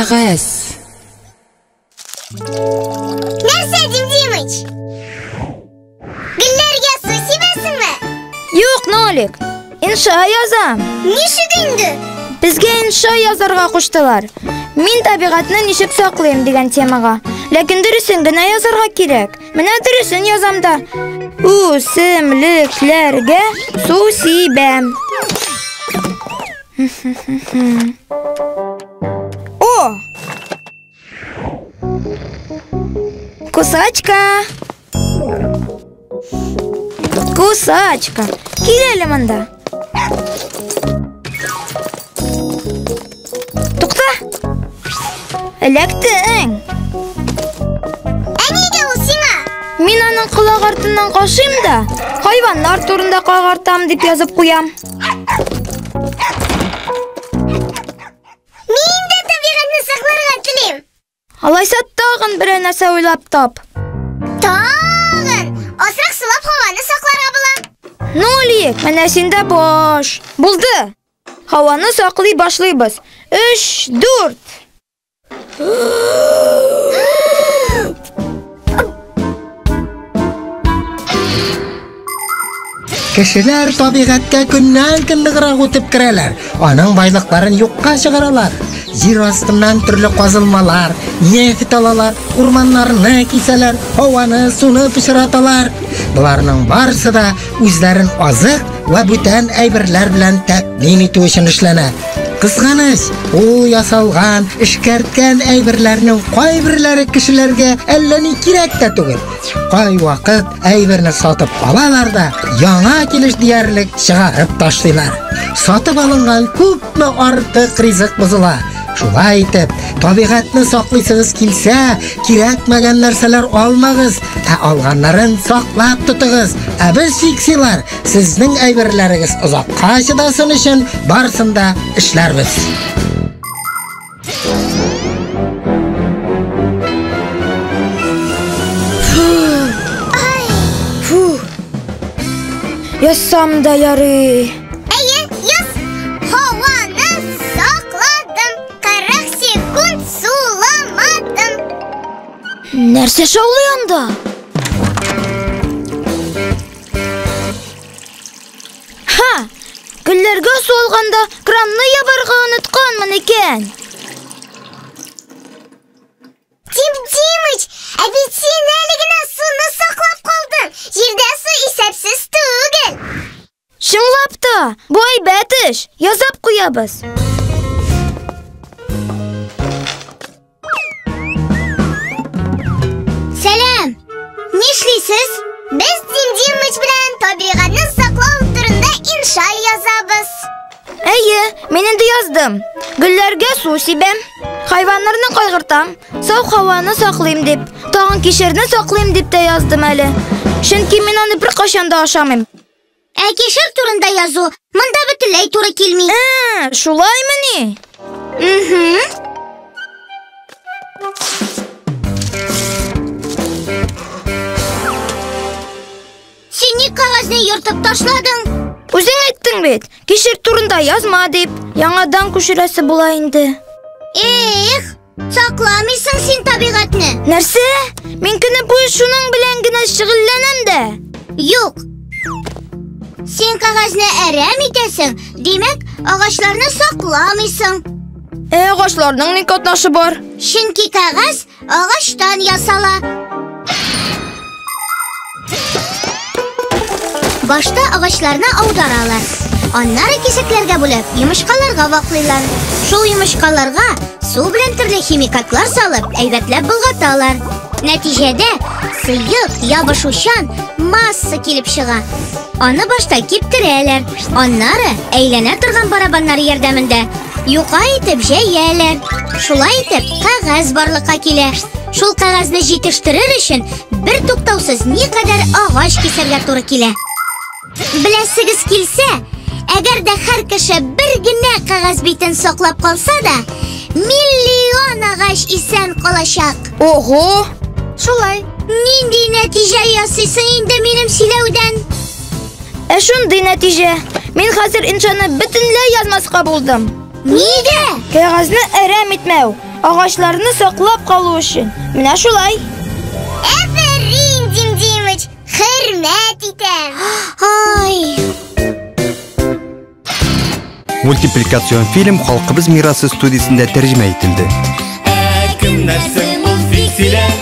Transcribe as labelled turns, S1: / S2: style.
S1: Кәгазь.
S2: Нәрсә, Дим Димыч? Гөлләргә су сибәсеңме?
S3: Юк, Нолик, инша язам.
S2: Ничек инде?
S3: Безгә инша язарга куштылар. Мин табигатьне ничек саклыйм дигән темага. Ләкин дөресен генә язарга кирәк. Менә дөресен язам да. Үсемлекләргә су сибәм. О! Кусачка! Кусачка! Кил әле монда. Тукта! Эләктең!
S2: Ә нигә ул сиңа?
S3: Мин аның колак артыннан кашыйм да, хайваннар турында кайгыртам дип язып куям.
S2: Мин дә табигатьне сакларга телим.
S3: Алайса тагын берәр нәрсә уйлап тап.
S2: Тагын! Азрак сулап һаваны сакларга була.
S3: Нолик, менә синдә баш. Булды. Һаваны саклый башлыйбыз. Өч, дүрт.
S4: Кешеләр табигатькә көннән-көн ныграк үтеп керәләр, аның байлыкларын юкка чыгаралар. Җир астыннан төрле казылмалар, нефть алалар, урманнарны кисәләр, һаваны, суны пычраталар. Боларның барысы да үзләрен азык вә бүтән әйберләр белән тәэмин итү өчен эшләнә. Кызганыч, ул ясалган, эшкәрткән әйберләрнең кайберләре кешеләргә әллә ни кирәк тә түгел. Кайвакыт әйберне сатып алалар да, яңа килеш диярлек чыгарып ташлыйлар. Сатып алынган күпме артык ризык бозыла. Шулай итеп, табигатьне саклыйсыгыз килсә, кирәкмәгән нәрсәләр алмагыз, ә алганнарын саклап тотыгыз. Ә без фиксилар, сезнең әйберләрегез озакка чыдасын өчен барысын да эшләрбез.
S3: Фу. Язсам да ярый.
S2: Әйе, яз. Һаваны сакладым. 40 секунд суламадым.
S3: Нәрсә шаулый анда? Ха! Гөлләргә су алганда кранны ябарга онытканмын икән.
S2: Дим Димыч, ә бит син әле генә суны саклап калдың. Җирдә су исәпсез түгел.
S3: Чынлап та, бу әйбәт эш. Язап куябыз.
S2: Сәлам! Нишлисез? Без Дим Димыч белән табигатьне саклау турында инша язабыз.
S3: Әйе, мин инде яздым. Гөлләргә су сибәм, хайваннарны кайгыртам, сау һаваны саклыйм дип, тагын кишерне саклыйм дип тә яздым әле. Чөнки мин аны беркайчан да ашамыйм.
S2: Ә кишер турында язу монда бөтенләй туры килми.
S3: Ә, шулаймыни?
S2: Угу. Син ник кәгазьне ертып ташладың?
S3: Үзең әйттең бит, кишер турында язма дип, яңадан күчерәсе була инде.
S2: Эх, сакламыйсың син табигатьне.
S3: Нәрсә? Мин көне буе шуның белән генә шөгыльләнәм дә.
S2: Юк. Син кәгазьне әрәм итәсең, димәк, агачларны сакламыйсың.
S3: Ә агачларның ни катнашы бар?
S2: Чөнки кәгазь агачтан ясала. Башта агачларны аударалар. Аннары кисәкләргә бүлеп, йомычкаларга ваклыйлар. Шул йомычкаларга су белән төрле химикатлар салып, әйбәтләп болгаталар. Нәтиҗәдә сыек, ябышучан масса килеп чыга. Аны башта киптерәләр, аннары әйләнә торган барабаннар ярдәмендә юка итеп җәяләр. Шулай итеп, кәгазь барлыкка килә. Шул кәгазьне җитештерер өчен бер туктаусыз никадәр агач кисәргә туры килә. Беләсегез килсә, әгәр дә һәр кеше бер генә кәгазь битен саклап калса да, миллион агач исән калачак.
S3: Ого!
S2: Шулай. Нинди нәтиҗә ясыйсың инде минем сөйләүдән?
S3: Ә шундый нәтиҗә. Мин хәзер иншаны бөтенләй язмаска булдым.
S2: Нигә?
S3: Кәгазьне әрәм итмәү. Агачларны саклап калу өчен. Менә шулай.
S2: Әфәрин, Дим Димыч, хөрмәт итәм. Ай!
S1: Мультипликацион фильм Халкыбыз мирасы студиясендә тәрҗемә ителде.
S5: Ә кемнәр соң ул фиксиләр?